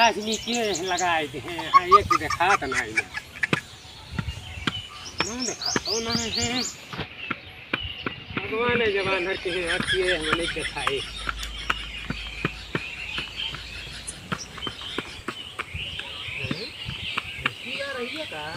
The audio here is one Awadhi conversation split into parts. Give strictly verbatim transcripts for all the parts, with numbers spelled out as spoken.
आदमी के लगाए दे हैं, हाँ, ये तो देखात ना है। ना देखात, ओ ना है। भगवान है, जब आन्हर के हैं, हर चीज है, हमें नहीं देखाए। हैं? ऐसी आ रही है का?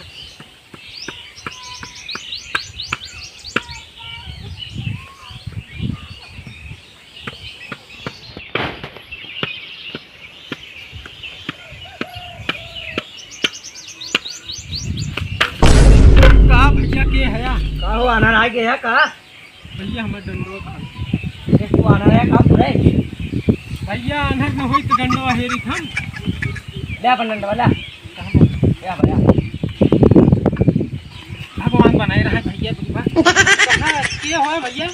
का भैया के हया? का हो, आन्हर आ गया का? भैया, हमार डंडवा कहाँ? देख, तू आन्हर है, काम करे। भैया, आन्हर न होई तो डंडवा हेरी हम। ले अपन डंडवा, ले। कहाँ बा? ले भैया। भगवान बनाए रहे भैया, तुम बा। कहाँ? के हो भैया?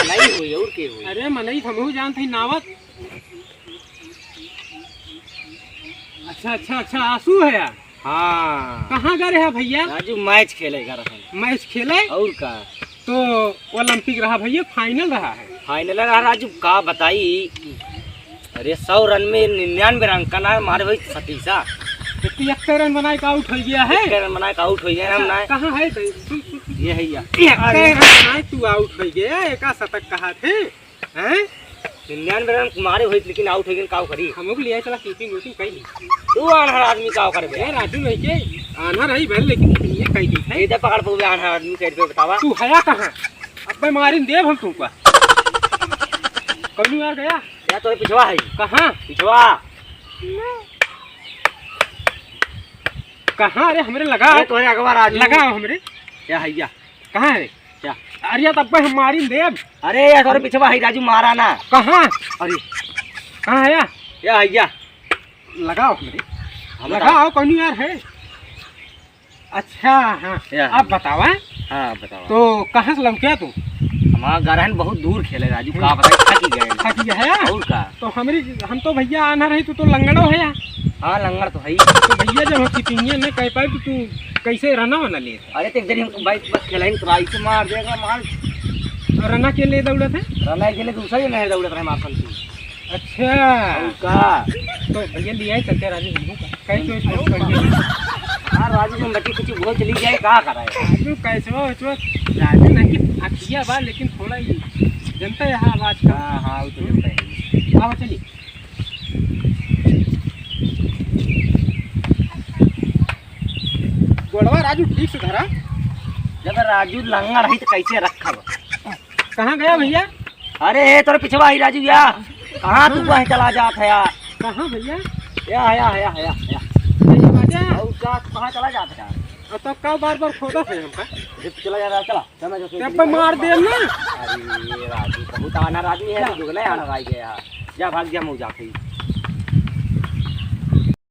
नहीं होई, और के होई? अरे, मनई हमहू जानत ही नावत। अच्छा, अच्छा, अच्छा, आंसू है यार। हाँ। कहाँ गए रहे भैया? राजू, मैच खेले गए रहे। मैच खेले? और का? तो ओलंपिक रहा भैया, फाइनल रहा है। फाइनल रहा राजू, का बताई? अरे, सौ रन में निन्यानवे रन का ना मारे भाई सतीसा। तो तू एक रन बनाए का आउट हो गया है? एक रन बनाए का आउट हो गया है, हम अच्छा, ना। कहाँ है तो? सुन, सुन, सुन। ये है या। एक अरे। रन बनाए तू आउट हो गया, एका शतक कहा थे? हैं? निन्यानवे रन मारे होइत, लेकिन आउट हो गए, का करी? हमहू के लिए चला, कीपिंग वीपिंग कई ली। तू आन्हर आदमी का करबे? ए, राजू नहीं के, आन्हर है भले, लेकिन ये कई दी है। इधर पकड़ पउबे आन्हर आदमी के पे बतावा। तू हया कहाँ? अबे मारिन देब हम तुमको। कौन यार गया? या तो पिछवा है। कहाँ? पिछवा। कहाँ? अरे हमरे लगा। अरे तोरे अगवा राजू। लगा हमरे। या हैया। कहाँ है? क्या? अरे यार, तब पे हम मारिन देब। अरे यार, तोरे पीछे बा, है राजू, मारा ना। कहाँ? अरे। कहाँ है यार? या, या। लगाओ हमरे। हम लगाओ, कौन यार है? अच्छा, हाँ। या, अब हाँ। बतावा। हाँ, बतावा। तो कहाँ से लौटे तू? हमार घर है बहुत दूर खेले राजू, का हम्म। बताई, थकी गए। थकी गए है? और का? तो हमरी, हम तो भैया आन्हर है, तू तो लंगड़ो है यार। हाँ, लंगड़ तो है ही। तो भैया जब हम किपिंगे न कह पाए तो तू कैसे रना वना ले? अरे, तो एक जनी हमको बाइक बस खेलाइन, तो बाइक से मार देगा, मार। और रना के लिए दौड़त है? रना के लिए दूसरा ही नहीं दौड़त रहे, मार संतू। अच्छा। और का? तो भैया, लिया ही चलते राजू, हमको का? कैसे, कैसे, कैसे? हाँ, राजू, तुम लकी कुछ बोल चली जाए, का कर रहा है? राजू, कैसे हो, कैसे हो? राजू नहीं, अखिया बा, लेकिन थोड़ा ही जनता है, हाँ, आवाज का। हाँ, हाँ, वो तो जनता है। आओ, चलिए। गोड़वा राजू ठीक से धरा। जब राजू लंगड़ है तो कैसे रखब? कहाँ गया भैया? अरे, ए, तोरे पिछवा ही राजू या। कहाँ तू कहीं चला जात है यार? कहाँ भैया? या, या, या, या, या। यही बात है। और का, तू कहाँ चला जात है यार? और तब का बार बार खोदत है हमका? अरे, तू चला जा रहा, चला। चल, मैं जो तब पे मार दे ना। अरे, राजू, बहुत आन्हर आदमी है, तू दुगना आन्हर आ गया। जा, भाग जा, मऊ जा, भाई।